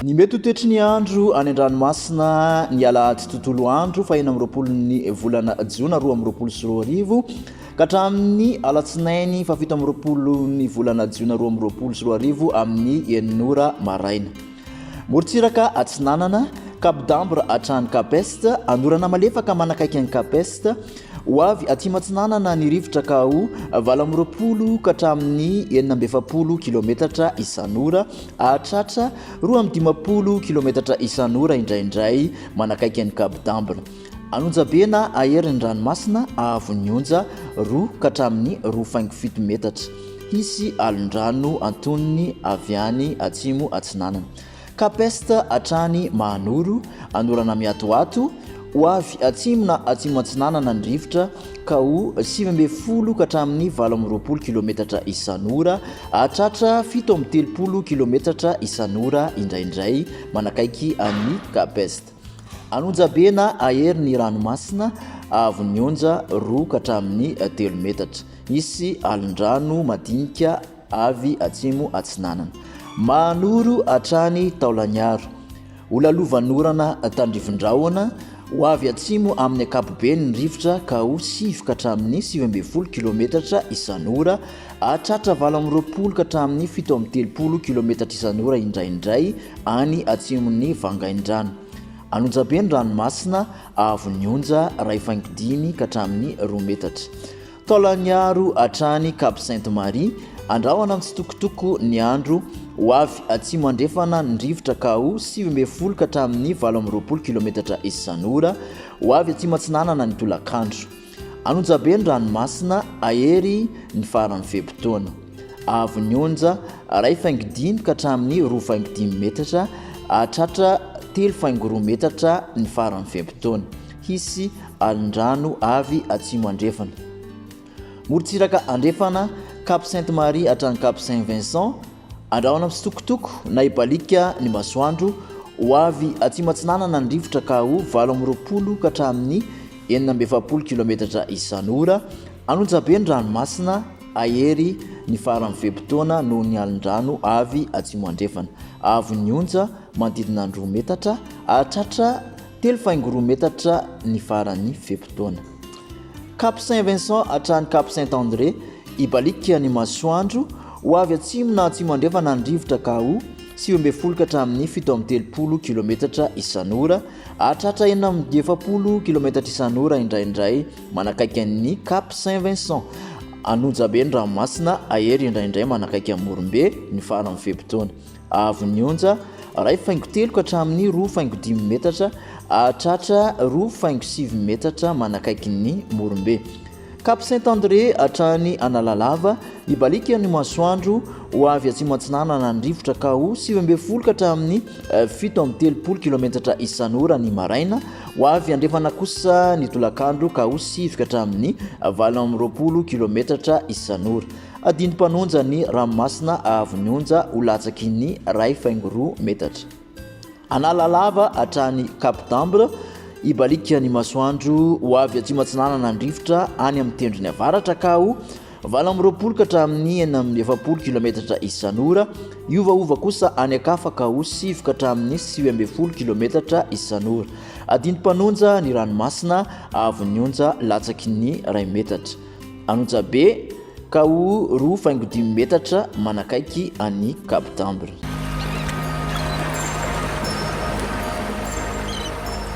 Ny mety ho toetry ny andro any an-dranomasina ny alahady tontolo andro faha 26 ny volana jona 2022 ka hatramin'ny alatsinainy faha 27 ny volana jona 2022 amin'ny enina ora maraina. Morontsiraka atsinanana, Cap d'Ambre hatrany Cap Est, anorana malefaka manakaiky an'i Cap Est, Ho avy atsimo atsinanana ny rivotra ka ho 28 ka hatramin'ny 46 kilometatra isan'ora, hahatratra 52 kilometatra isan'ora indraindray manakaiky an'i Cap d'Ambre. An'Onjabe na hahery ny ranomasina hahavon'ny onja 2 ka hatramin'ny 2,7 metatra. Hisy alon-drano antonony avy any atsimo atsinanana. Cap Est hatrany Mahanoro, anorana miatoato, ho avy atsimo na atsimo atsinanana ny rivotra ka ho 19 ka hatramin'ny 28 kilometatra isan'ora, hahatratra 37 kilometatra isan'ora indraindray manakaiky an'i Cap Est. An'Onjabe na hahery ny ranomasina, haavon'ny onja 2 ka hatramin'ny 3 metatra. Hisy alon-drano madinika avy atsimo atsinanana. Mahanoro hatrany Taolagnaro. Ho lalovan'orana tandrifin-drahona, ho avy atsimo amin'ny ankapobeny ny rivotra ka ho 9 ka hatramin'ny 19 kilometatra isan'ora, hahatratra 28 ka hatramin'ny 37 kilometatra isan'ora indraindray any atsimon'ny Vangaindrano. An'Onjabe ny ranomasina, haavon'ny onja 1.5 ka hatramin'ny 2 metatra. Taolagnaro hatrany Cap Sainte Marie, andrahona mitsitokotoko ny andro, ho avy atsimo andrefana ny rivotra ka ho 19 ka hatramin'ny 28 kilometatra isan'ora, ho avy atsimo atsinanana ny tolakandro. An'Onjabe ny ranomasina, hahery ny faran'ny fe-potoana. Haavon'ny onja, 1.5 ka hatramin'ny 2.5 metatra, hahatratra 3.2 metatra ny faran'ny fe-potoana. Hisy alin-drano avy atsimo andrefana. Morontsiraka andrefana, Cap Sainte Marie hatrany Cap Saint Vincent, andrahona mitsitokotoko na hibaliaka ny masoandro, ho avy atsimo atsinanana ny rivotra ka ho 28 ka hatramin'ny 46 kilometatra isan'ora, an'Onjabe ny ranomasina, hahery ny faran'ny fe-potoana noho ny alin-drano avy atsimo andrefana. Haavon'ny onja manodidina ny 2 metatra, hahatratra 3,2 metatra ny faran'ny fe-potoana. Cap Saint Vincent hatrany Cap Saint André, hibaliaka ny masoandro, ho avy atsimo na atsimo andrefana ny rivotra ka ho 19 ka hatramin'ny 37 kilometatra isan'ora, hahatratra 46 kilometatra isan'ora indraindray manakaiky an'ny Cap Saint Vincent. An'Onjabe ny ranomasina, hahery indraindray manakaiky an'i Morombe ny faran'ny fe-potoana. Haavon'ny onja, 1.3 ka hatramin'ny 2.5 metatra, hahatratra 2.9 metatra manakaiky ny Morombe. Cap Saint André hatrany Analalava, hibaliaka ny masoandro, ho avy atsimo atsinanana ny rivotra ka ho 19 ka hatramin'ny 37 kilometatra isan'ora ny maraina, ho avy andrefana kosa ny tolakandro ka ho 9 ka hatramin'ny 28 kilometatra isan'ora. Adindim-panonja ny ranomasina haavon'ny onja ho latsaky ny 1.2 metatra. Analalava hatrany Cap d'Ambre, hibaliaka ny masoandro ho avy atsimo atsinanana ny rivotra any amin'ny tendrony avaratra ka ho 28 ka hatramin'ny 46 kilometatra isan'ora, hiovaova kosa any an-kafa ka ho 9 ka hatramin'ny 19 kilometatra isan'ora. Adindim-panonja ny ranomasina haavon'ny onja latsaky ny 1 metatra. An'Onjabe ka ho 2.5 metatra manakaiky an'i Cap d'Ambre.